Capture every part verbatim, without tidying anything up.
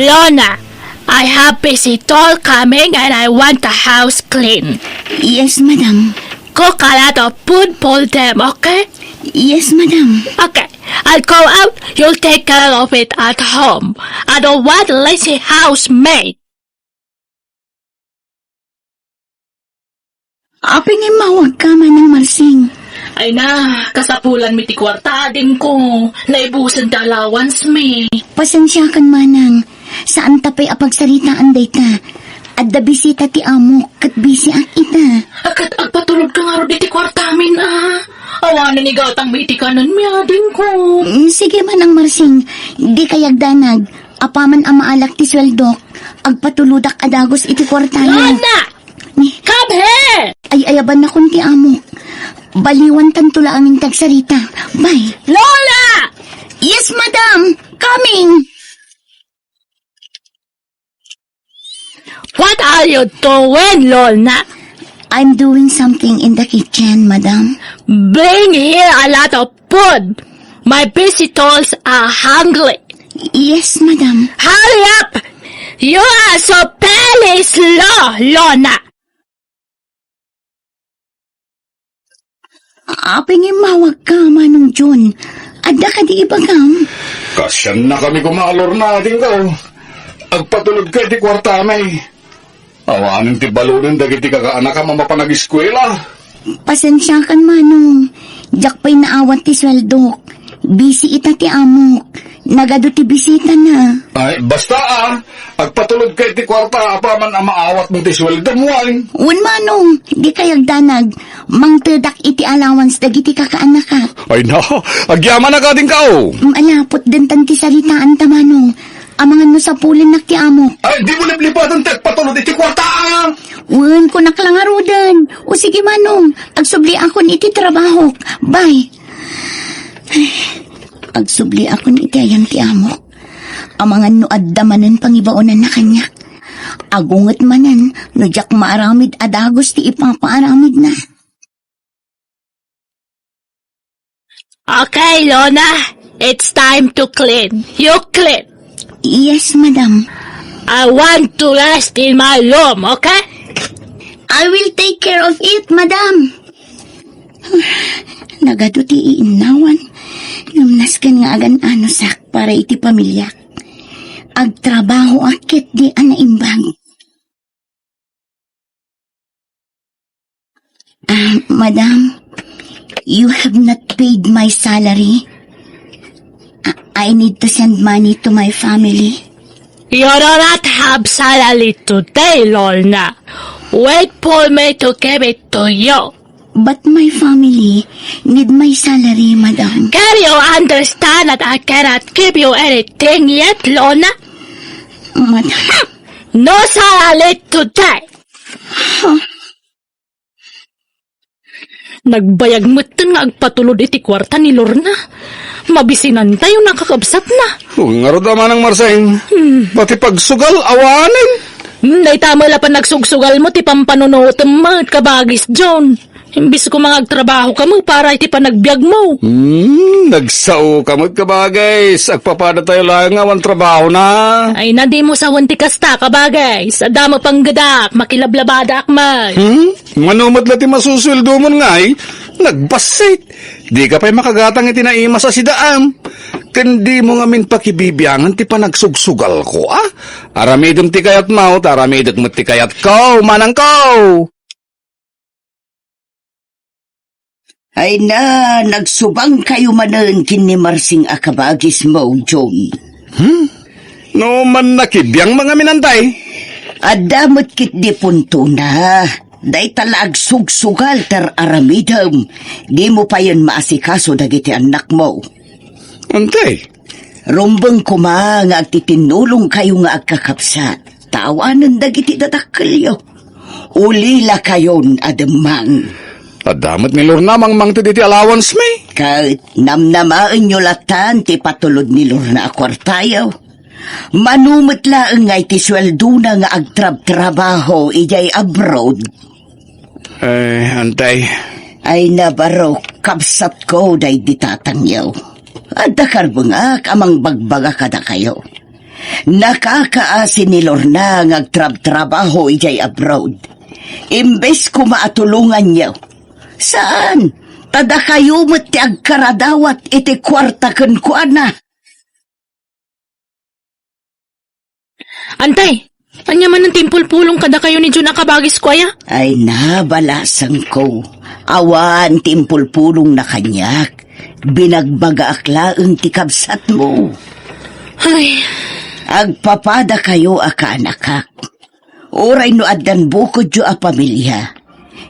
Lorna, I have visitor coming and I want the house clean. Yes, madam. Cook a lot of food for them, okay? Yes, madam. Okay, I'll go out. You'll take care of it at home. I don't want lazy housemaid. Apay nga immawagka, Manang Marsing? Ay na, kasapulan mi ti kuarta, adingko. Naibusen ti allowance mi. Pasensiakan, Manang. Saan ta pay a pagsaritaan dayta. Adda bisita ti amok, ket bisiak ita. Ket agpatulodka ngarud iti kuartamin, a. Awanen igatangmi iti kanenmi, adingko. Mm, sige, Manang Marsing. Dika agdanag. Apaman a maalak ti sueldok, agpatulodak a dagus iti kuartayo. Lorna! Come here! Ay-ayabannakon ti amok. Baliwantanto laeng ti agsarita. Bye. Lorna! Yes, madam. Coming. What are you doing, Lorna? I'm doing something in the kitchen, madam. Bring here a lot of food. My visitors are hungry. Yes, madam. Hurry up! You are so very slow, Lorna. Apay nga immawagka, Manong John? Adda kadi ibagam? Kasiannakami koma, Lorna, adingko. Agpatulodka iti kuartami. Awanen ti balunen dagiti kakaanakam a mapan ageskuela. Pasensiakan, Manong. Diak pay naawat ti sueldok. Busy ita ti amok. Nagadu ti bisitana. Ay, basta, a. Agpatulodka iti kuarta apaman a maawatmo ti sueldom, wen. Wen, Manong, dika agdanag. Mangtedak iti allowance dagiti kakaanakak. Ay na, agyamanak adingko. Malaput dentan ti saritaanta, Manong. Amangan no sapulennak ti amok. Ay, dimo liplipatan ti agpatulod iti kuarta, a. Wen, kunak la ngaruden. O sige, Manong, agsubliakon iti trabahok. Bye. Agsubliakon iti ayan ti amok. Amangan no adda manen pangibaonanna kaniak. Agunget manen no diak maaramid a dagus ti ipapaaramidna. Okay, Lorna. It's time to clean. You clean. Yes, madam. I want to rest in my room, okay? I will take care of it, madam. Nagadu ti iinnawan. Ngem nasken nga agan-anosak para iti pamiliak. Agtrabahoak ketdi a naimbag. Ah, madam, you have not paid my salary. I, I need to send money to my family. You do not have salary today, Lorna. Wait for me to give it to you. But my family need my salary, madam. Can you understand that I cannot give you anything yet, Lorna? Madam. No salary today. Nagbayag metten nga agpatulod iti kuarta ni Lorna. Mabisinantayo nakakabsatna. O, ngarud a, Manang Marsing. Hmm. Pati pagsugal, awanen. Hmm, dayta met la panagsugsugalmo ti pampanunotem met, kabagis John. Imbes koma nga agtrabahoka met para iti panagbiagmo. Hmm, nagsaoka met, kabagis. Agpapadatayo laeng nga awan trabahona. Ay na, dimo sawen ti kasta, kabagis. Adda met panggedak, makilablabadak met. Hmm? Mano met la ti masusueldomon ngay? Nagbassit. Dika pay makagatang iti naimas a sidaam. Ken dimo ngamin pakibibiangen ti panagsugsugalko, a? Aramidem ti kayatmo, ta aramidek met ti kayatko, manangko. Ay na, nagsubangkayo manen ken ni Marsing a kabagismo, John. Hmm? No man nakibiang mangaminantay? Adda met ketdi puntona. Dayta la agsugsugal ti ar-aramidem. Dimo payen maasikaso dagiti annakmo. Untay? Rumbeng koma nga agtitinnulongkayo nga agkakabsat. Ta awanen dagiti dadakkelyo. Ulilakayon a demmang. Adda met ni Lorna mangmangted iti allowance mi. Ket namnamaenyo latan ti patulod ni Lorna a kuartayo. Mano met laeng nga iti sueldona nga agtrabtrabaho idiay abroad. Eh, antay. Ay na, barok, kabsatko daydi tatangyo. Adda karbengak a mangbagbaga kadakayo. Nakakaasi ni Lorna nga agtrabtrabaho idiay abroad. Imbes koma a tulonganyo, saan, ta dakayo met ti agkaradawat iti kuarta kenkuana. Antay, ania manen ti impulpulong kadakayo ni Jun a kabagisko aya? Ay na, balasangko. Awan ti impulpulongna kaniak. Binagbagaak laeng ti kabsatmo. Ay. Agpapadakayo a kaanakak. Uray no addan bukodyo a pamilia,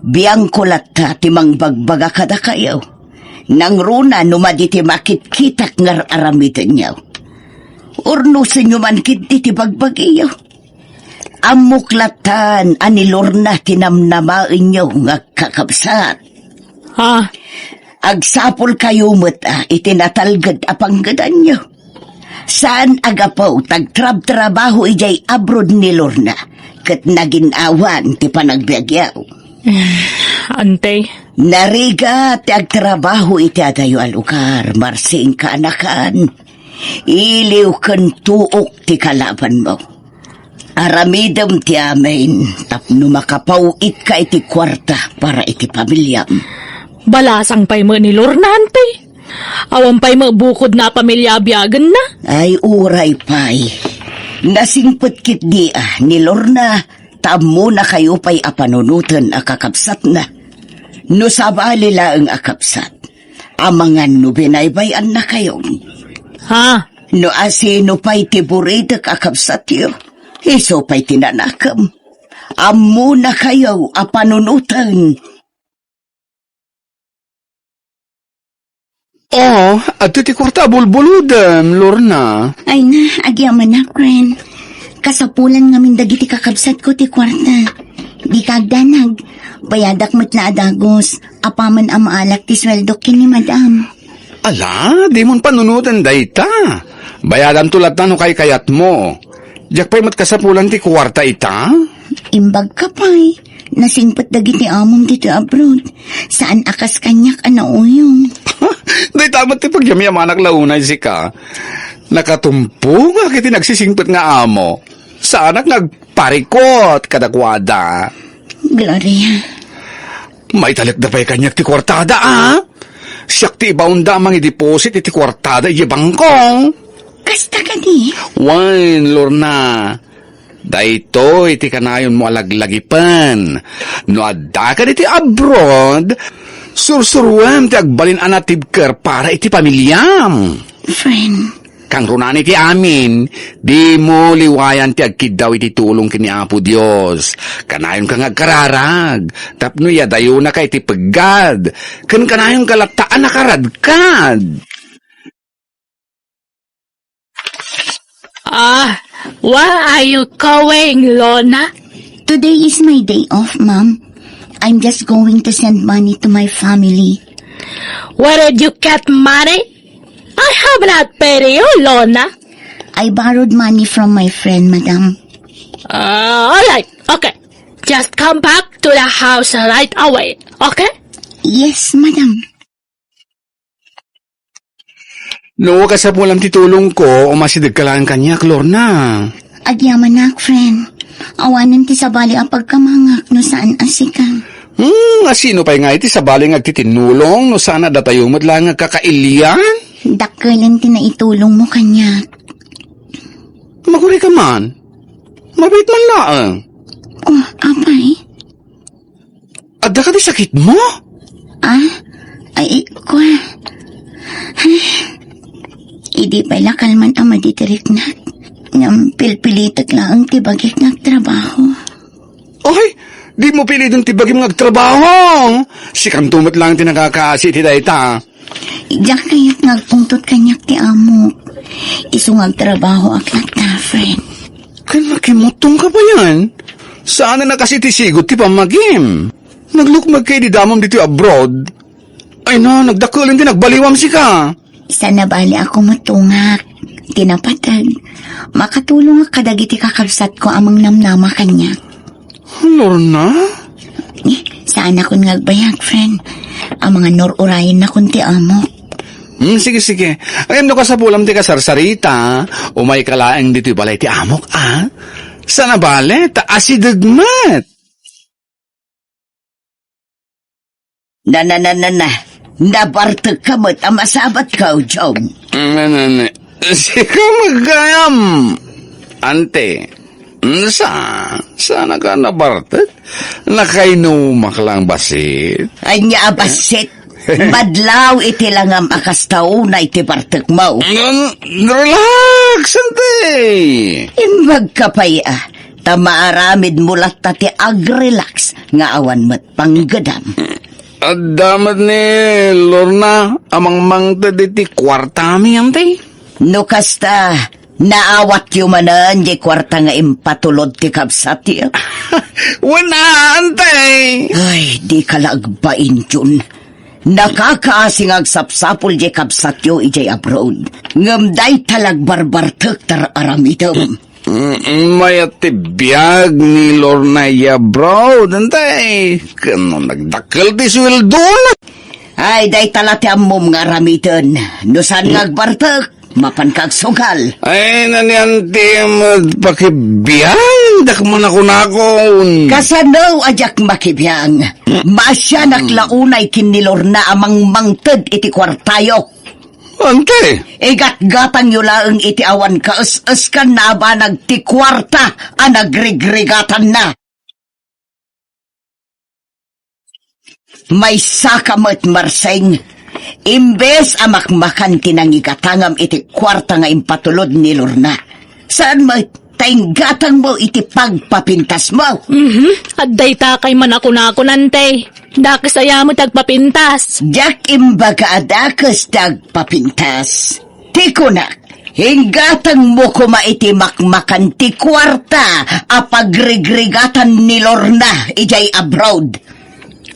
biangko latta ti mangbagbaga kadakayo. Nangruna no madi ti makitkitak nga ar-aramidenyo. Urnosenyo man ketdi ti bagbagiyo. Ammok lattan a ni Lorna ti namnamaenyo nga kakabsat. Ah. Agsapulkayo met a iti natalged a panggedanyo. Saan a gapu ta agtrabtrabaho idiay abroad ni Lorna, ket nagin-awan ti panagbiagyo. Ante. Narigat ti agtrabaho iti adayo a lugar, Marsing kaanakan. Iliw ken tuok ti kalabanmo. Aramidem ti amin tapno makapaw-itka iti kuarta para iti pamiliam. Balasang pay met ni Lorna, ante. Awan pay met bukodna a pamilia a biagenna. Ay, uray pay. Nasingpet ketdi a ni Lorna, ta ammonakayo pay a panunoten a kakabsatna. No sabali laeng a kabsat, amangan no binaybay-annakayo. Ha? No asino pay ti buridek a kabsatyo, isu pay ti nanakem. Ammonakayo a panunoten. Oh, adto ti kuarta a bulbulodem, Lorna. Ay na, agyamanak, Ren. Kasapulan ngamin dagiti kakabsatko ti kuarta. Dika agdanag. Bayadak met la a dagus, apaman a maalak ti sueldok ken ni Madam. Ala, dimon panunoten dayta. Bayadanto latta no kaykayatmo. Diak pay met kasapulan ti kuarta ita? Imbagka pay. Nasingpet dagiti amom ditoy abroad. Saan a kas kaniak a nauyong. Dayta met ti pagyamyamanak la unay sika. Nakatumpongak iti nagsisingpet nga amo. Saanak nga agparikut kadakuada. Gloria. Maitalekda pay kaniak ti kuartada, a? Siak ti ibaonda a mangideposit iti kuartada idiay bangko. Kasta kadi? Wen, Lorna. Daytoy ti kanayonmo a laglagipen. No addaka ditoy abroad, sursuroem ti agbalin a natibker para iti pamiliam. Friend. Kangrunaan iti amin, dimo liwayan ti agkiddaw iti tulong ken ni Apo Dios. Kanayonka nga agkararag, tapno iyadayonaka iti peggad, ken kanayonka latta a nakaradkad. Ah, where are you going, Lorna? Today is my day off, Mom. I'm just going to send money to my family. Where did you get money? I have not paid you, Lorna. I borrowed money from my friend, Madam. Uh, all right, okay. Just come back to the house right away, okay? Yes, Madam. No, kasapulan ti tulongko, umasidegka laeng kaniak, Lorna. Agyamanak, friend. Awanen ti sabali a pagkamangak no saan a sika. Hmm, asino pay nga iti sabali nga agtitinnulong no saan a datayo met laeng nga kakailian? Dakkelen ti naitulongmo kaniak. Magurika man. Mabiit man laeng. Oh, apay? Adda kadi sakitmo? Ah? Ay, kua. Ay, idi pay la kalman a madidiriknak. Ngem pilpilitek laeng ti bagik nga agtrabaho. Ay, dimo piliden ti bagim nga agtrabaho. Sikanto met laeng ti nakakaasi iti dayta. Diak kayat nga agpungtot kaniak ti amok. Isu nga agtrabahoak latta, friend. Ken makimutongka payen? Saan a nakasi ti sigud ti pammagim? Naglukmegka idi damom ditoy abroad. Ay na, nagdakkelen ti nagbaliwam sika. Saan a bali a kumutongak. Ti napateg, makatulongak kadagiti kakabsatko a mangnamnama kaniak. Lorna? Eh, saanakon nga agbayag, friend. Amangan no ur-urayennakon ti amok. Hmm, sige, sige. Ngem no kasapulam ti kasarsarita, Umayka laeng ditoy balay ti amok, a? Saan a bale, ta asideg met. Na, na, na, na, na. Nabartekka met a masabatko, Jong. Na, na, na. Sika met gayam. Ante, sa, saan a ka nabartek? Nakainumak lang bassit. Ania a bassit? Madlaw iti langam a kasta unay ti bartekmo. Mm, relax, ante. Imbagka pay, a, ta maaramidmo latta ti agrelax nga awan met panggedam. Adda met ni Lorna a mangmangted iti kuartami, ante? No kasta, naawatyo manen diay kuarta nga impatulod ti kabsatyo? Wen a, ante. Ay, dika la agbain, Jun. Nakakaasi nga agsapsapul diay kabsatyo idiay abroad. Ngem dayta la agbarbartek ti ar-aramidem. Mm, mayat ti biag ni Lorna idiay abroad, ante. Ken no nagdakkel ti sueldona. Ay, dayta la ti ammom nga aramiden. No saan nga agbartek, mapanka agsugal. Ay, nanian ti met pakibiag, dakman a kunakon. Kasano a diak makibiag? Maasianak la unay ken ni Lorna a mangmangted iti kuartayo. Ante! Igatgatangyo laeng iti awan kaes-eskanna a banag ti kuarta a nagrigrigatanna. Maysaka met, Marseng. Imbes a makmakan ti nangigatangam iti kuarta nga impatulod ni Lorna, saan met ta inggatangmo iti pagpapintasmo. Mhm. Adda itakay man a kunakon, ante. Dakes aya met ti agpapintas? Diak imbaga a dakes ti agpapintas. Ti kunak, inggatangmo koma iti makmakan ti kuarta a pagrigrigatan ni Lorna idiay abroad.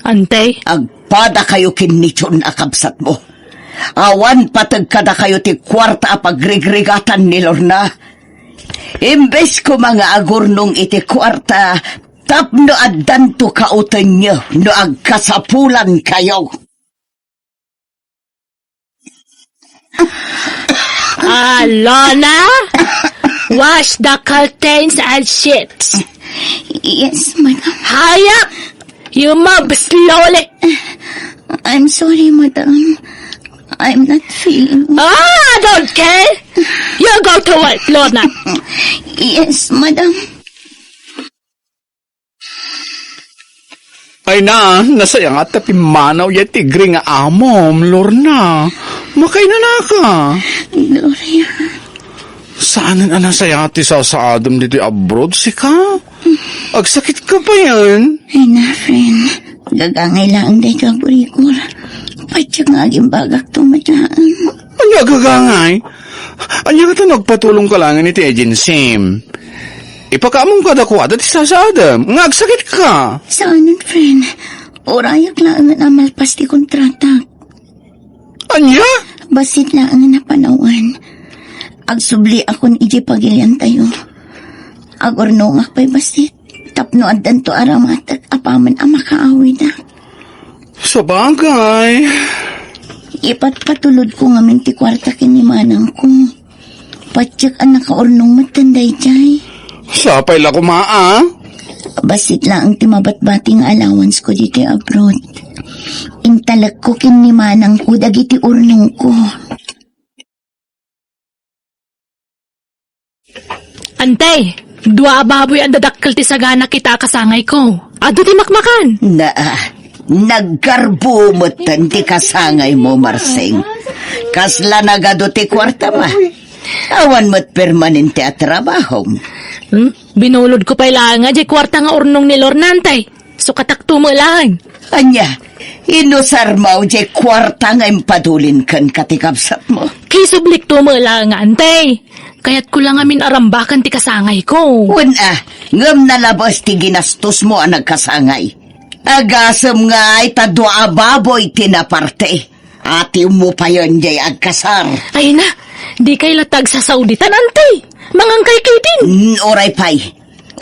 Ante? Agpadakayo ken ni Jun a kabsatmo. Awan pateg kadakayo ti kuarta a pagrigrigatan ni Lorna. Imbes koma nga agurnong iti kuarta tapno addanto kautenyo no agkasapulankayo. Ah, Lorna, wash the curtains and sheets. Yes, madam. Hurry up! You move slowly. I'm sorry, madam. I'm not feeling. Ah, I don't care. You go to work, Lorna. Yes, madam. Ay na, nasayaat ta pimmanaw diay tigre nga amom, Lorna. Makainanaka. Gloria. Saanen a nasayaat ti sasaadem ditoy abroad, sika? Agsakitka payen? Ay na, friend. Gagangay laeng daytoy a rigor. Patse nga agimbagakto met laeng. Ania a gagangay? Ania ngata no agpatulongka laengen iti agency? Ipakaammoka kadakuada ti sasaadem nga agsakitka. Saanen, friend. Urayak laengen a malpas ti kontratak. Ania? Bassit laengen a panawen. Agsubliakon idiay pagiliantayo. Agurnongak pay bassit tapno addanto a ramatek apaman a makaawidak. Sabagay. Ipatpatulodko ngamin ti kuarta ken ni manangko. Patiek a nakaurnong metten daydiay. Sapay la koma, a? Bassit laeng ti mabatbati nga allowance ko ditoy abroad. Intalekko ken ni manangko dagiti urnongko. Ante, dua a baboy a dadakkel ti sagana kita a kasangayko. Adu ti makmakan. Naa, naggarbo metten ti kasangaymo, Marseng. Kasla nagadu ti kuartam a? Awan met permanente a trabahom. Hmm? Binulodko pay laeng a diay kuarta nga urnong ni Lorna, ante. Sukatakto met laeng. Ania, inusarmo diay kuarta nga impadulin kenka ti kabsatmo? Kisublikto met laeng, ante. Kayatko la ngamin a rambaken ti kasangayko. Wen a, ngem nalabes ti ginastosmo a nagkasangay. Agasem ngay ta dua a baboy ti naparte. Atiwmo payen diay agkasar. Ay na, dikay latta agsasauditan, ante. Mangankay ketdin. Mm, uray pay.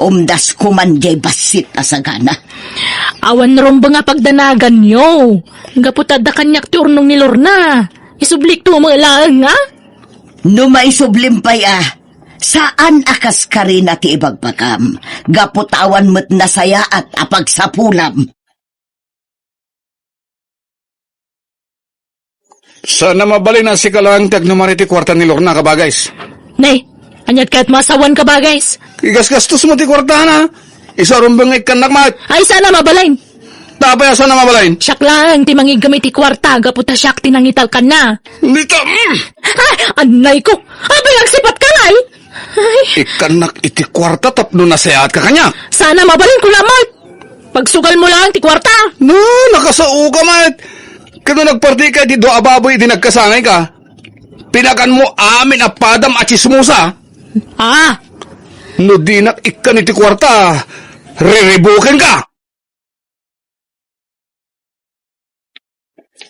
Umdasko man diay bassit a sagana. Awan rumbeng a pagdanaganyo. Gapu ta adda kaniak ti urnong ni Lorna. Isublikto met laeng, a? No maisublim pay a, Saan a kas karina ti ibagbagam, gapu ta awan met nasayaat a pagsapulam. Saan a mabalin a sika laeng ti agnumar iti kuarta ni Lorna, kabagays. Nay, aniat kayat masawan, kabagays? Igasgastos mo ti kuartana. Isu a rumbeng nga ikkannak met. Ay, saan a mabalin. Apay a saan a mabalin? Siak laeng ti mangiggam iti kuarta gapu ta siak ti nangitalkanna. Dita, mm. Ah, anay ko. Apay, agsipat ka, Nay? Ay. Ikkannak iti kuarta tapno nasayaat ka kaniak. Saan a mabalin, kunak met. Pagsugal mo laeng ti kuarta. No, nakasao ka met. Ket no nagparti ka iti dua a baboy idi nagkasangay ka, pinakan mo amin a padam a tsismosa. Ah. No dinak ikkan iti kuarta, riribuken ka.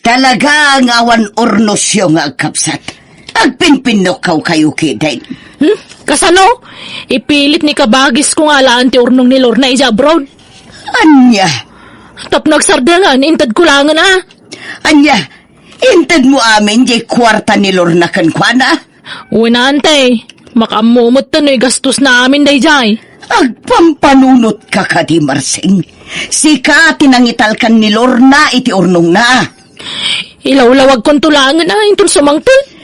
Talaga nga awan urnosyo nga agkabsat. Agpinpinnokkaw kayo ketdin. Hmm? Kasano? Ipilit ni kabagis ko nga alaan ti urnong ni Lorna idiay abroad. Ania? Tapno agsardengen, intedko laengen a. Ania? Intedmo amin diay kuarta ni Lorna kenkuana? Wen, Nay. Makaammo met ta no igastosna amin daydiay. Agpampanunotka kadi, Marsing. Sika ti nangitalkan ni Lorna iti urnongna. Ilawlawagkonto laengen a inton sumangpet.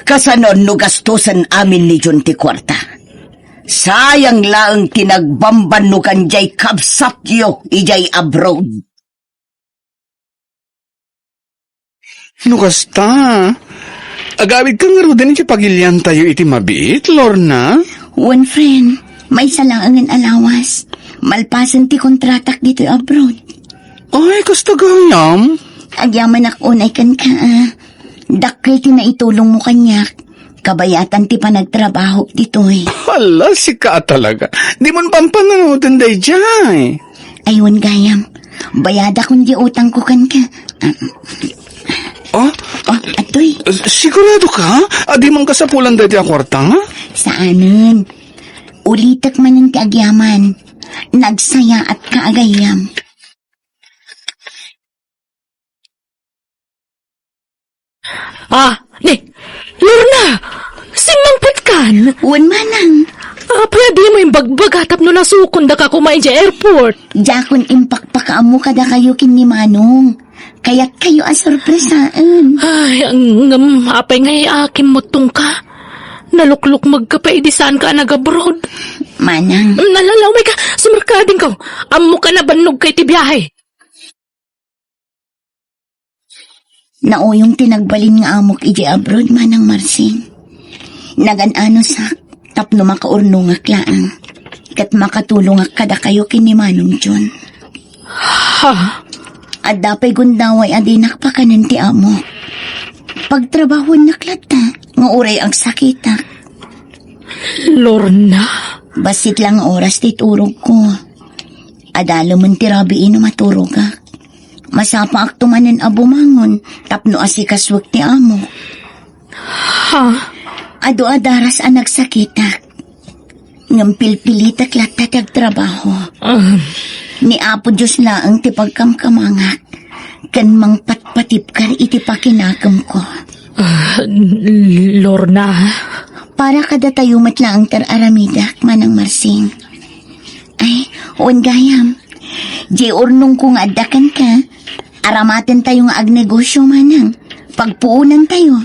Kasanon no gastosen amin ni John ti kuarta? Sayang laeng ti nagbambannogan diay kabsatyo idiay abroad. No kasta, agawidka ngaruden iti pagiliantayo iti mabiit, Lorna? Wen, friend, maysa laengen a lawas. Malpasen ti kontratak ditoy abroad. Ay, kasta gayam? Agyamanak unay kenka, a. Dakkel ti naitulongmo kaniak. Kabayatan ti panagtrabahok ditoy. Hala, sika a talaga. Dimon pampanunoten daydiay. Ay, wen gayam. Bayadakon diay utangko kenka. Ah? Ah, atoy. Sigurado ka? A, di man kasapulan daydiay a kuarta? Saanen. Ulitek manen ti agyaman. Nagsayaatka a gayyem. Ah, ni, Lorna! Simmangpetkan! Wen, manang. Apay a dimo imbagbaga tapno nasukondaka koma idiay airport? Diakon impakpakaammo kadakayo ken ni Manong. Kayatkayo a sorpresaen. Ay, ngem apay nga iakimmuttongka? Naluklukmegka pay idi saanka a nag-abroad. Manang. Nalalaw, may ka, sumarkadingko. Ammoka a bannogka iti biahe. Nauyong ti nagbalin nga amok idiay abroad, Manang Marsing. Nagan-anosak tapno makaurnongak laeng ket makatulongak kadakayo ken ni Manong John. Ha? Adda pay gundaway a dinak pakanen ti amok. Pagtrabahuennak latta nga uray agsakitak. Lorna? Bassit la nga oras ti turogko. Adalemen ti rabii no maturogak. Masapaakto manen a bumangon tapno asikasuek ti amok. Ha? Adu a daras a nagsakitak. Ngem pilpilitek latta ti agtrabaho. Ah. Ni Apo Dios laeng ti pagkamkamangak ken mangpatpatibkar iti pakinakemko. Ah, Lorna. Para kadatayo met laeng ti ar-aramidak, Manang Marsing. Ay, wen gayam. Diay urnongko nga adda kenka. Aramatentayo nga agnegosyo, Manang. Pagpuonantayo.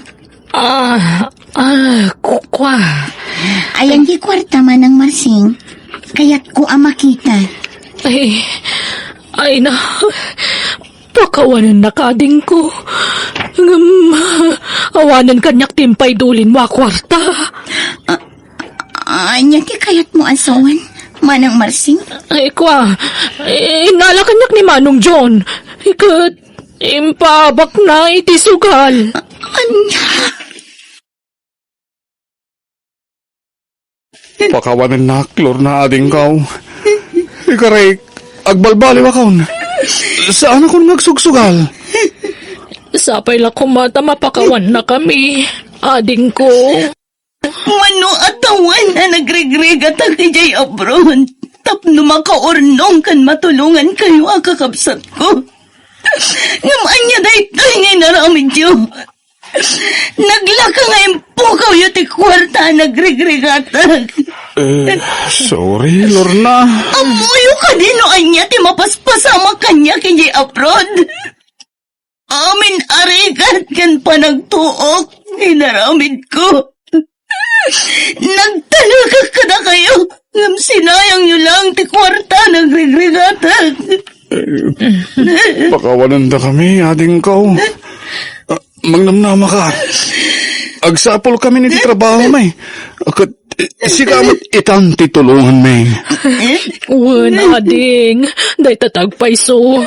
Ah, ah, kukua. Ayan diay kuarta, Manang Marsing. Kayatko a makita. Ay, ay na. Pakawanennak, adingko. Ngem, awanen kaniak ti impaidulinmo a kuarta. Ah, ania ti kayatmo a sawen, Manang Marsing? Ay, kua, innala kaniak ni Manong John. Ket, impaabakna iti sugal. Ania? Pakawanennak, Lorna, adingko. Ikarik, agbalbaliwakon. Saanakon nga agsugsugal? Sapay la koma ta mapakawannakami, adingko. Mano a tawen a nagregregatak idiay abroad tapno makaurnong ken matulongankayo a kakabsatko. Ngem ania daytoy nga inaramidyo? Naglaka nga impukawyo ti kuarta a nagrigrigatak. Eh, sorry, Lorna. Ammoyo kadi no ania ti mapaspasama kaniak idiay abroad. Amin a rigat ken panagtuok nga inaramidko. Nagtalekak kadakayo, ngem sinayangyo lang ti kuarta a nagrigrigatak. Eh, pakawanendakami, adingko. Ah, mangnamnamaka. Agsapulkamin iti trabahomi. Ket, eh, sika met itan ti tulonganmi. Wen, ading, dayta ti agpayso.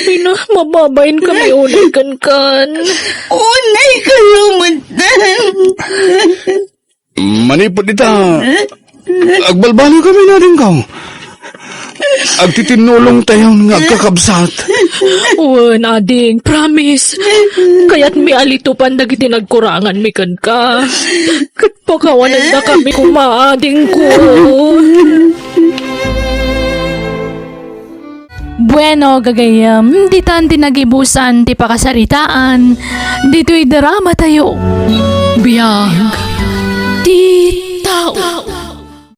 Ina, mababain kami unay kenkan. Unay kayo met. Manipud ita, agbalbaliw kami, adingko. Agtitinnulong tayon nga agkakabsat. Wen, ading, promise. Kayatmi a litopan dagiti nagkuranganmi kenka. Ket pakawanendakami koma, adingko. Bueno, gagayyem, ditan ti nagibusan ti pakasaritaan ditoy drama tayo. Biag ti tao.